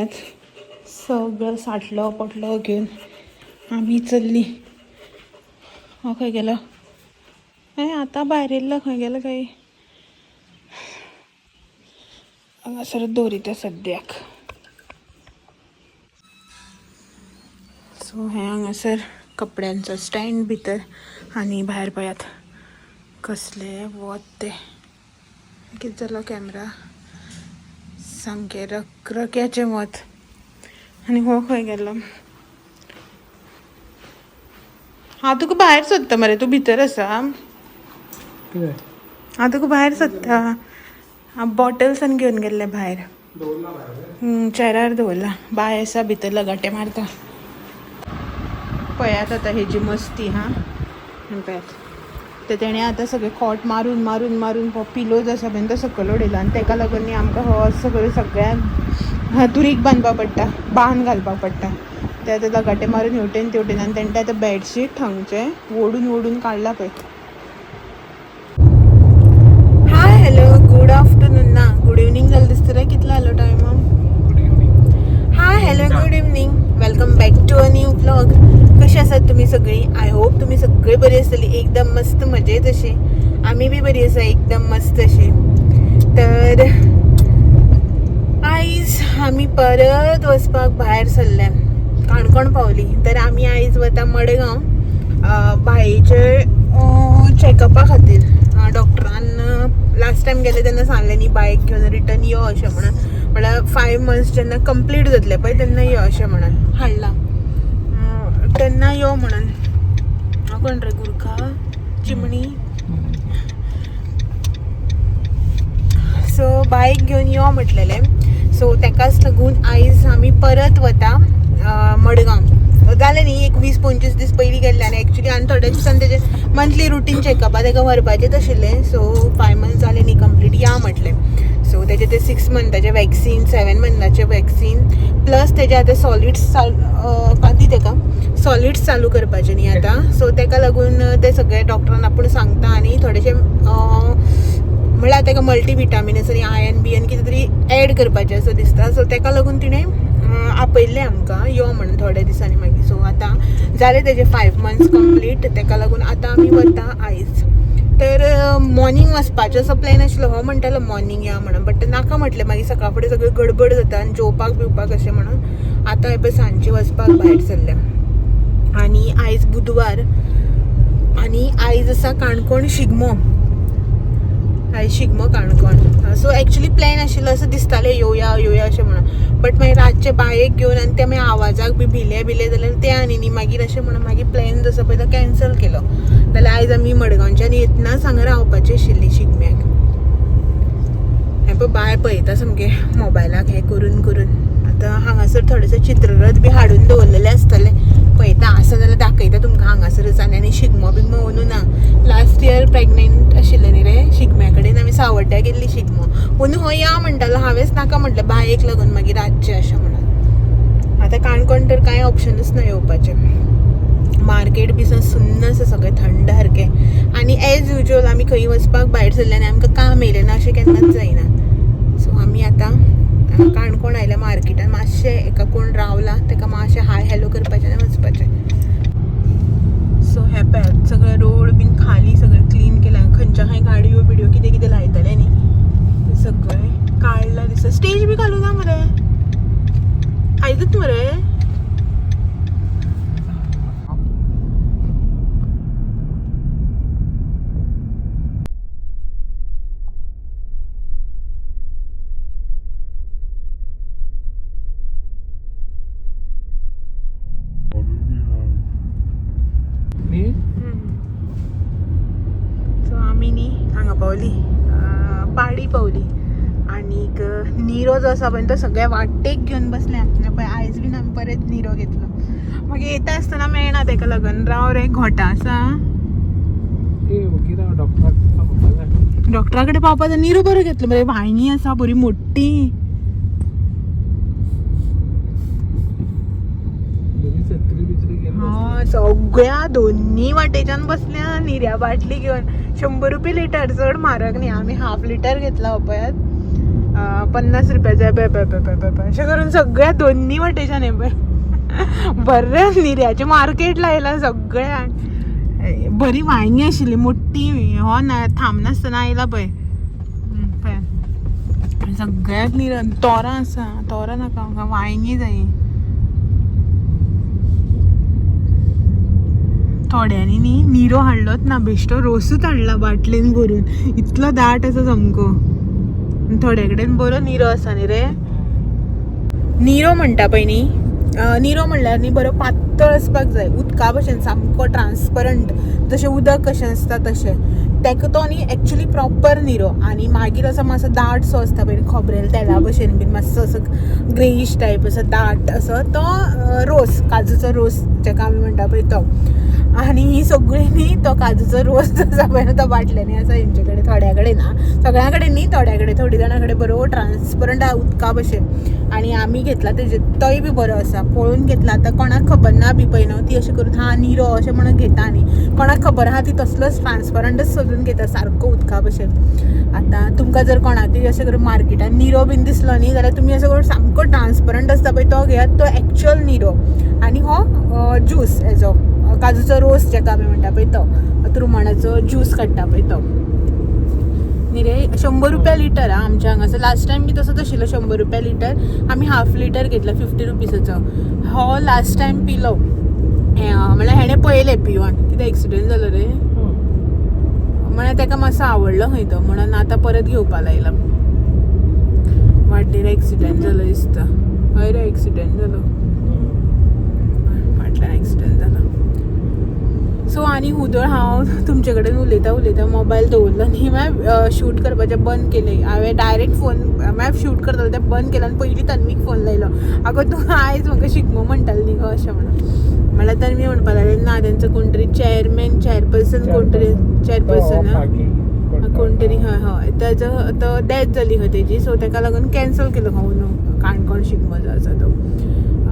पळयात सगळं साठलो पोटलो घेवन आमी चल्ली. हो खंय गेलो? हें आतां भायर येयल्लो, खंय गेलो काय? हांगासर दवरिता सद्याक. सो हें हांगासर कपड्यांचो स्टँड भितर आनी भायर पळयात कसलें वत तें. कितें जालो कॅमरा सामकें रखरख्याचें वत. आनी हो खंय गेलो? हांव तुका भायर सोदता मरे, तूं भितर आसा. हांव तुका भायर सोदता. हांव बॉटल्सान घेवन गेल्लें भायर, चेरार दवरला. बाय आसा भितर लगाटे मारता. पळयात आतां हेजी मस्ती. हां पळयात, तर तेणें आतां सगळें खोट मारून मारून मारून हो पिलोज आसा पळय तो सकयल उडयला. आनी तेका लागून न्ही आमकां हो असो करून सगळ्यांक दुरीग बांदपाक पडटा, बांद घालपाक पडटा. ते आतां लगाटे मारून हेवटेन तेवटेन. आनी तेणें आतां बेडशीट थंगचें ओडून ओडून काडलां पळय. हाय हॅलो गुड आफ्टरनून ना गुड इवनींग जालें दिसता रे. कितलो जालो time? Good evening. Hi hello good evening, welcome back to a new vlog. कशी आसात तुमी सगळीं? I hope तुमी सगळीं बरी आसतली, एकदम मस्त मजेत अशी. आमी बी बरी आसा, एकदम मस्त अशी. तर आयज आमी परत वचपाक भायर सरल्या, काणकोण पावली. तर आमी आयज वता मडगांव बायेचे चॅकअपा खातीर. डॉक्टरान लास्ट टायम गेले तेन्ना सांगलें न्ही बायक घेवन रिटर्न यो अशें म्हणून. म्हळ्यार 5 मंथ्स जेन्ना कंप्लीट जातले पळय तेन्ना यो अशें म्हणून हाडला, तेन्ना यो म्हणून. कोण रे गुरखा चिमणी? सो बायक घेवन यो म्हटलेलें. सो तेकाच लागून आयज आमी परत वता मडगांव. जालें न्ही एक 20-25 दीस पयलीं गेल्ले. आनी एक्चुली आनी थोड्या दिसान तेजें मंथली रुटीन चॅकअप तेका व्हरपाचेंच आशिल्लें. सो 5 मंथ्स जाले न्ही कंप्लीट, या म्हटलें. सो तेजे ते 6 मंथाचे वॅक्सीन, 7 मंथाचे वॅक्सीन, प्लस तेजे आतां सॉलिड्स दी तेका सॉलिड्स चालू करपाचे न्ही आतां. सो तेका लागून ते सगळे डॉक्टरान आपूण सांगता. आनी थोडेशे म्हळ्यार तेका मल्टीविटामिन आनी आयर्न बियन कितें तरी एड करपाचें असो दिसता. सो तेका लागून तिणें आपयल्लें आमकां यो म्हणून थोड्या दिसांनी मागीर. सो आतां जालें तेजें 5 मंथ्स कंप्लीट, तेका लागून आतां आमी वता आयज. तर मॉर्निंग वचपाचो असो प्लॅन आशिल्लो, हो म्हणटालो मॉर्निंग या म्हणून, बट नाका म्हटलें, मागीर सकाळ फुडें सगळी गडबड जाता आनी जेवपाक बिवपाक अशें म्हणून. आतां हें पळय सांजचे वचपाक भायर सरल्या. आनी आयज बुधवार आनी आयज आसा काणकोण शिगमो. आयज Shigmo Canacona. So actually plan आशिल्लो असो दिसतालें येवया येवया अशें म्हणून, बट मागीर रातचे बायक घेवन आनी ते मागीर आवाजाक बी भिले भिले जाल्यार ते आनी न्ही मागीर अशें म्हणून मागीर प्लॅन जसो पळय तो कॅन्सल केलो. जाल्यार आयज आमी मडगांवच्यान येतनाच हांगा रावपाची आशिल्ली शिगम्याक. हें पळय बाय पळयता सामकें मोबायलाक हें करून करून. आतां हांगासर थोडेशे चित्ररथ बी हाडून दवरलेले आसतले, पळयता आसा जाल्यार दाखयता तुमकां हांगासरच. आनी आनी शिगमो बिगमो अंदू ना, लास्ट इयर प्रेग्नेंट आशिल्लें न्ही रे, शिगम्या कडेन आमी सावड्ड्या गेल्ली शिगमो. अंदू हो या म्हणटालो, हांवेंच नाका म्हटलें बायेक लागून मागीर रातचें अशें म्हणून. आतां काणकोण तर कांय ऑप्शनूच ना येवपाचें. मार्केट बी सुन्न आसा, सगळें थंड सारकें. आनी एज युजल आमी खंय वचपाक भायर सरले आनी आमकां काम येयलें ना अशें केन्नाच जायना. सो आमी आतां काणकोण आयल्या मार्केटान, मातशें एका कोण रावला तेका मातशें हाय हॅलो करपाचें आनी वचपाचें. सो हें पळयात सगळें रोड बीन खाली सगळें क्लीन केलां. खंयच्या खंय गाडयो बिडयो कितें कितें लायतलें न्ही तें सगळें काडलां दिसता. स्टेज बी घालूं ना मरे आयजूच मरे. सो आमी न्ही हांगा पावली, पाडी पावली. आनीक निरो जो आसा पळय तो सगळ्या वाटेक घेवन बसले. पळय आयज बीन आमी परत निरो घेतलो. मागीर येता आसतना मेळना तेका लागून. राव रे, घोटां आसा. डॉक्टरा कडेन पावपाक निरो बरो घेतलो मरे. वायनी आसा बरी मोठी. हय सगळ्या दोन्ही वाटेच्यान बसल्या निऱ्या बाटली घेवन. 100 रुपये लिटर, चड म्हारग न्ही. आमी हाफ लिटर घेतला पळयात. 50 रुपयाचे बे बे बे बे बे अशें करून सगळ्या दोन्ही वाटेच्यान हें पळय बरें निऱ्याचें मार्केट लायलां सगळ्यांक. बरी वांयगी आशिल्ली मोठी, हो ना थांबनासतना आयला पळय. पळय सगळ्याक निरो तोरां आसा, तोरां नाका म्हाका, वांयगी जाय. थोड्यांनी न्ही निरो हाडलोच ना, बेश्टो रोसूच हाडला बाटलेन भरून, इतलो दाट आसा सामको. थोड्या कडेन बरो निरो आसा न्ही रे. निरो म्हणटा पळय न्ही, निरो म्हणल्यार न्ही बरो पातळ आसपाक जाय, उदका भशेन सामको ट्रान्सपरंट, जशें उदक कशें आसता तशें तेका तो न्ही एक्चुली प्रॉपर निरो. आनी मागीर असो मातसो दाटसो आसता पळय खोबरेल तेला भशेन बीन मातसो असो ग्रेयीश टायप असो दाट असो तो रोस, काजूचो रोस जेका आमी म्हणटा पळय तो. आनी ही सगळी न्ही तो काजूचो रोस आसा पळय तो बाटल्यांनी आसा हेंचे कडेन, थोड्या कडेन ना, सगळ्यां कडेन न्ही, थोड्या कडेन, थोडी जाणां कडेन बरो ट्रान्सपरंट आहा उदका भशेन. आनी आमी घेतला तेजे तोय बी बरो आसा, पळोवन घेतला. आतां कोणाक खबर ना बी पळय न्हू ती अशें करून हा निरो अशें म्हणून घेता, आनी कोणाक खबर आहा ती तसलोच ट्रान्सपरंटच सोदून घेता सारको उदका भशेन. आतां तुमकां जर कोणाकय अशें करून मार्केटान निरो बीन दिसलो न्ही जाल्यार तुमी अशें करून सामको ट्रान्सपरंट आसता पळय तो घेयात, तो एक्चुअल निरो. आनी हो ज्यूस हेजो काजूचो रोस जेका आमी म्हणटा पळय तो, त्रुमणाचो ज्यूस काडटा पळय तो न्ही रे. 100 रुपया लिटर आं आमच्या हांगासर. लास्ट टायम बी तसोच आशिल्लो 100 रुपया लिटर, आमी हाफ लिटर घेतला 50 रुपीसाचो. हो लास्ट टायम पिलो म्हणल्यार हेणें पळयलें पिवन, कितें एक्सिडंट जालो रे म्हळ्यार तेका मातसो आवडलो खंय तो, म्हणून आतां परत घेवपा लायला. वाटेर एक्सिडंट जालो दिसता, हय रे एक्सिडंट जालो फाटल्यान, एक्सिडंट जालो. सो आनी हुदळ हांव तुमचे कडेन उलयता उलयता मोबायल दवरलो न्ही, मागीर शूट करपाचें बंद केलें हांवें. डायरेक्ट फोन मागीर शूट करतालें तें बंद केलें आनी पयलीं तन्वीक फोन लायलो, आगो तूं आयज म्हाका शिगमो म्हणटालें न्ही गो अशें म्हणून. म्हणल्यार तन्वी म्हणपाक लागलें ना तेंचो कोण तरी चॅरमॅन चॅरपर्सन कोण तरी चॅरपर्सन कोण तरी, हय हय तेजो तो डॅथ जाली खंय तेजी, सो तेका लागून कॅन्सल केलो खंय अंदू काणकोण शिगमो जो आसा तो.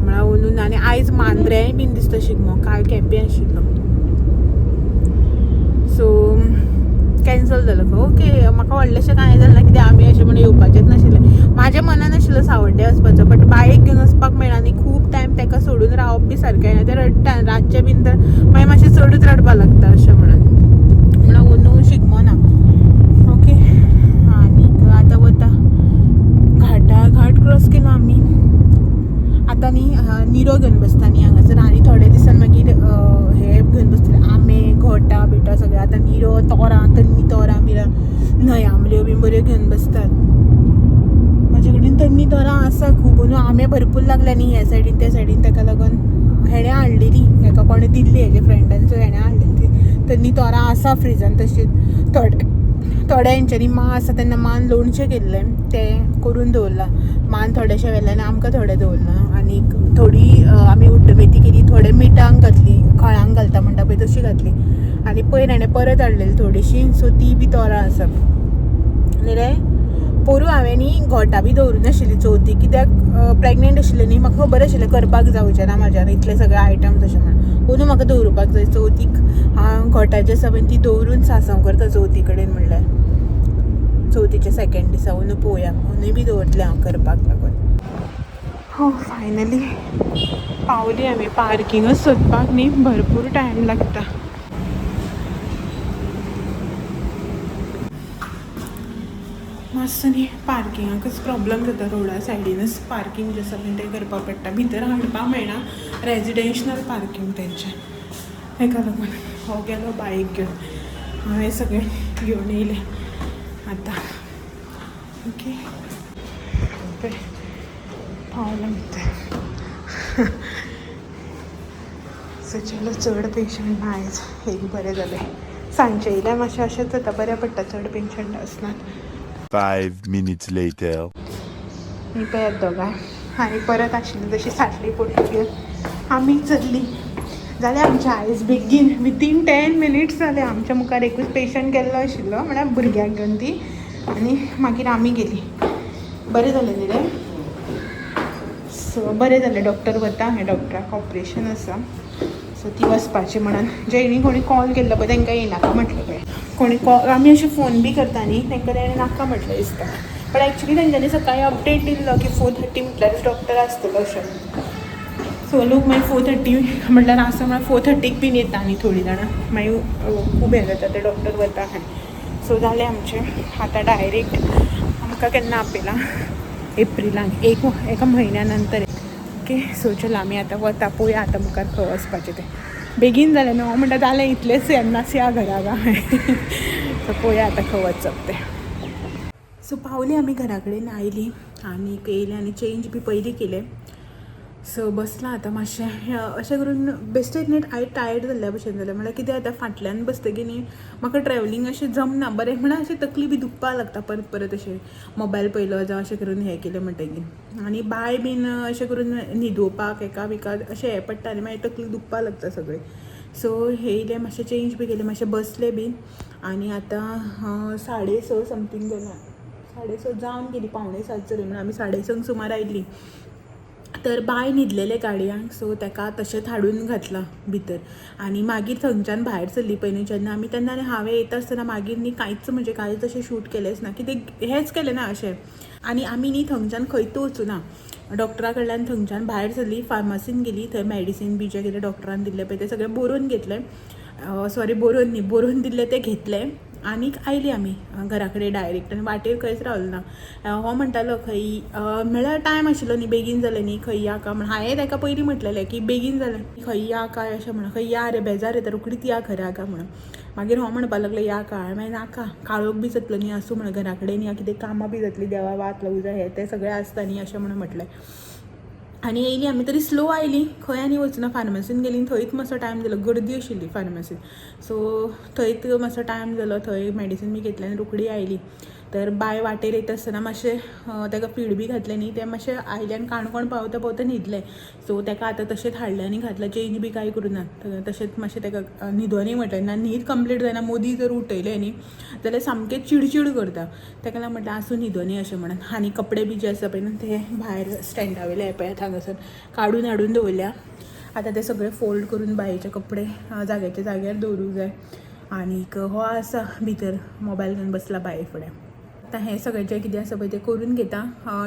म्हळ्यार अंदू. आनी आयज मांद्र्यांय बीन दिसता शिगमो, काल केपें आशिल्लो, सो कॅन्सल जालो खंय. ओके म्हाका व्हडलेशें कांय जालें ना, कित्याक आमी अशें म्हणून येवपाचेंच नाशिल्लें, म्हाज्या मनान आशिल्लो सावड्डे वचपाचो, बट बायक घेवन वचपाक मेळना न्ही, खूब टायम तेका सोडून रावप बी सारकें जायना, तें रडटा रातचें बीन, तर मागीर मातशें चडूच रडपाक लागता अशें म्हणून, म्हणून अंदू शिगमो ना. ओके आनीक आतां वता घाटा, घाट क्रॉस केलो आमी. आतां न्ही निरो घेवन बसता न्ही हांगासर, आनी थोडे दिसान मागीर हे घेवन बसतले आंबे घोटां बिटां सगळें. आतां निरो तोरां तन्नी तोरां बिरां न्हय आंबल्यो बीन बऱ्यो घेवन बसतात. म्हाजे कडेन तन्नी तोरां आसा खूब, न्हू आंबे भरपूर लागले न्ही ह्या सायडीन त्या सायडीन, ताका लागून हेणें हाडलेली, हेका कोणें दिल्ली हेजे फ्रेंडान, सो हेणें हाडलेली ती तन्नी तोरां आसा फ्रिजान तशीच. थोडे थोड्या हेंच्यांनी मा आसा तेन्ना मान लोणचें केल्लें तें करून दवरलां, मान थोडेशें व्हेलें आनी आमकां थोडें दवरलां. आनीक थोडी आमी उड्डमेथी केली, थोडे मिठांक घातली, खळांक घालता म्हणटा पळय तशी घातली. आनी पयर हाणें परत हाडलेली थोडीशी, सो ती बी तोरां आसा न्ही रे. पोरूं हांवें न्ही घोटां बी दवरूं नाशिल्ली चवथीक, कित्याक प्रेग्नेंट आशिल्लें न्ही, म्हाका खबर आशिल्लें करपाक जावचें ना म्हाज्यान इतले सगळे आयटम्स अशें म्हणून. अंदू म्हाका दवरुपाक जाय चवथीक, हांव घोटां जी आसा पळय ती दवरून सासव करता चवथी कडेन, म्हणल्यार चवथीच्या सेकेंड दिसा. अंदू पळोवया, अंदूय बी दवरतलें हांव करपाक लागून. हो फायनली पावली आमी. पार्किंगच सोदपाक न्ही भरपूर टायम लागता. मातसो न्ही पार्किंगाकच प्रॉब्लम जाता, रोडा सायडीनच पार्किंग जें आसा पळय तें करपाक पडटा, भितर हाडपाक मेळना, रेजिडेन्शनल पार्किंग तेंचें, हेका लागून. हो गेलो बायक घेवन, हांवें सगळें घेवन येयलें आतां. ओके पळय पावलां भितर. सो चलो चड पेशंट ना आयज, एक बरें जालें. सांजचे येयल्यार मातशें अशेंच जाता, बरें पडटा, चड पेशंट आसनात. 5 minutes later. ही पळयात दोगांय आनी परत आशिल्ली तशी साटली पोटली घेवन आमी चल्ली. जालें आमचें आयज बेगीन, विथीन 10 मिनिट्स जालें. आमच्या मुखार एकूच पेशंट गेल्लो आशिल्लो, म्हळ्यार भुरग्याक घेवन ती, आनी मागीर आमी गेली. बरें जालें न्ही रे. सो बरें जालें, डॉक्टर वता, हें डॉक्टराक ऑपरेशन आसा, सो ती वचपाची म्हणून. जेणी कोणी कॉल केल्लो पळय तांकां येयनाका म्हटलें पळय, कोणी कॉल आमी अशें फोन बी करता न्ही तांकां तेणें नाका म्हटलें दिसता. बट एक्चुली तेंच्यांनी सकाळी अपडेट दिल्लो की 4:30 म्हटल्यारच डॉक्टर आसतलो अशें. सो लोक मागीर 4:30 म्हटल्यार आसा म्हळ्यार 4:30क बीन येता आनी थोडीं जाणां मागीर खूब हें जाता, ते डॉक्टर वता खंय. सो जालें आमचें. आतां डायरेक्ट आमकां केन्ना आपयलां, एप्रिलाक, एक एका म्हयन्या नंतर. ओके, सो चला आमी आतां वता, पळोवया आतां मुखार खंय वचपाचें तें. बेगीन जालें न्हू, हांव म्हणटा जालें इतलेंच, येन्नाच या घरा काय. सो पळोवया आतां खंय वचप तें. सो पावली आमी घरा कडेन, आयलीं आनी येयलें आनी चेंज बी पयलीं केलें. सो बसलां आतां मातशें अशें करून. बेश्टें न्ही, हांवें टायर्ड जाल्ल्या भशेन जालें. म्हणल्यार कितें जाता, फाटल्यान बसतकीर न्ही म्हाका ट्रॅवलींग अशें जमना बरें. म्हणल्यार अशें तकली बी दुखपाक लागता परत परत अशें मोबायल पयलो जावं अशें करून हें केलें म्हणटकीर. आनी बाय बीन अशें करून न्हिदोवपाक एका बिका अशें हें पडटा आनी मागीर तकली दुखपाक लागता सगळें. सो येयलें, मातशें चेंज बी केलें, मातशें बसलें बीन आनी आतां 6:30 समथींग जालां, 6:30 जावन गेली, 6:45 जाली म्हणून आमी 6:30 सुमार आयलीं. तर बाय न्हिदलेलें गाडयांक, सो ताका तशेंच हाडून घातलां भितर आनी मागीर थंयच्यान भायर सरली पळय न्ही जेन्ना आमी, तेन्ना आनी हांवें येता आसतना मागीर न्ही कांयच म्हणजे कांयच अशें शूट केलेंच ना, कितें हेंच केलें ना अशें. आनी आमी न्ही थंयच्यान खंयच वचूना. डॉक्टरा कडल्यान थंयच्यान भायर सरली, फार्मासीन गेली, थंय मेडिसीन बी जें कितें डॉक्टरान दिल्लें पळय तें सगळें बरोवन घेतलें, सॉरी बरोवन न्ही, बरोवन दिल्लें तें घेतलें आनीक आयली आमी घरा कडेन डायरेक्ट आनी वाटेर खंयच रावलो ना. हो म्हणटालो खंय, म्हळ्यार टायम आशिल्लो न्ही, बेगीन जालें न्ही, खंय या का म्हण. हांवें ताका पयलीं म्हटलेलें की बेगीन जालें, खंय या काय अशें म्हणून, खंय या रे, बेजार येता, रोखडीच या घरा का म्हणून. मागीर हो म्हणपाक लागलो या का, हांवें मागीर नाका, काळोख बी जातलो न्ही, आसूं म्हणून घरा कडेन या, कितें कामां बी जातलीं, देवा वात लावूं जाय, हें तें सगळें आसता न्ही अशें म्हणून म्हटलें. आनी येयली आमी तरी स्लो आयली, खंय आनी वचना. फार्मासीन गेली, थंयच मातसो टायम जालो, गर्दी आशिल्ली फार्मासीन, सो थंयच मातसो टायम जालो. थंय मेडिसीन बी घेतलें आनी रोखडी आयली. तर बाय वाटेर येता आसतना मातशें ताका फीड बी घातलें न्ही, तें मातशें आयलें आनी काणकोण पावता पावता न्हिदलें. सो ताका आतां तशेंच हाडलें आनी घातलें, चेंज बी कांय करूं ना, तशेंच मातशें ताका न्हिदोनी म्हटलें ना. न्हीद कंप्लीट जायना, मदीं जर उठयलें न्ही जाल्यार सामकें चिडचीड करता. ताका लागून म्हटलें आसूं, न्हिदोनी अशें म्हणून. आनी कपडे बी जे आसा पळय न्हू ते भायर स्टँडा वयले पळय हांगासर काडून हाडून दवरल्या. आतां ते सगळे फोल्ड करून बायेचे कपडे जाग्याच्या जाग्यार दवरूंक जाय. आनीक हो आसा भितर मोबायल घेवन बसला बाये फुडें. आतां हें सगळें जें कितें आसा पळय तें करून घेता.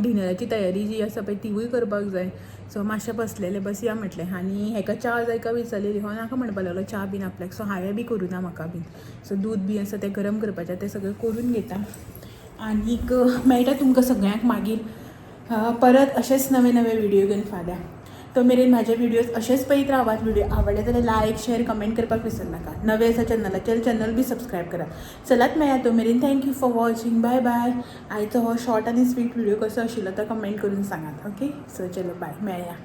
डिनराची तयारी जी आसा पळय तिवूय करपाक जाय. सो मातशें बसलेलें, बसया म्हटलें. आनी हेका च्या जाय काय विचारलेली, हो नाका म्हणपाक लागलो च्या बीन आपल्याक. सो हांवें बी करूं ना म्हाका बीन. सो दूद बी आसा तें गरम करपाचें, तें सगळें करून घेता. आनीक मेळटा तुमकां सगळ्यांक मागीर परत अशेंच नवे नवे व्हिडियो घेवन फाल्यां. तो मेरेन म्हाजे व्हिडियोज अशेंच पळयत रावात. व्हिडिओ आवडले जाल्यार लायक, शेअर, कमेंट करपाक विसरनाका. नवे आसा चॅनलाचेर, चॅनल बी सबस्क्रायब करात. चलात मेळया तो मेरेन. Thank you for watching, bye bye. आयचो हो शॉर्ट आनी स्वीट व्हिडिओ कसो आशिल्लो तो कमेंट करून सांगात. ओके, सो चलो बाय, मेळया.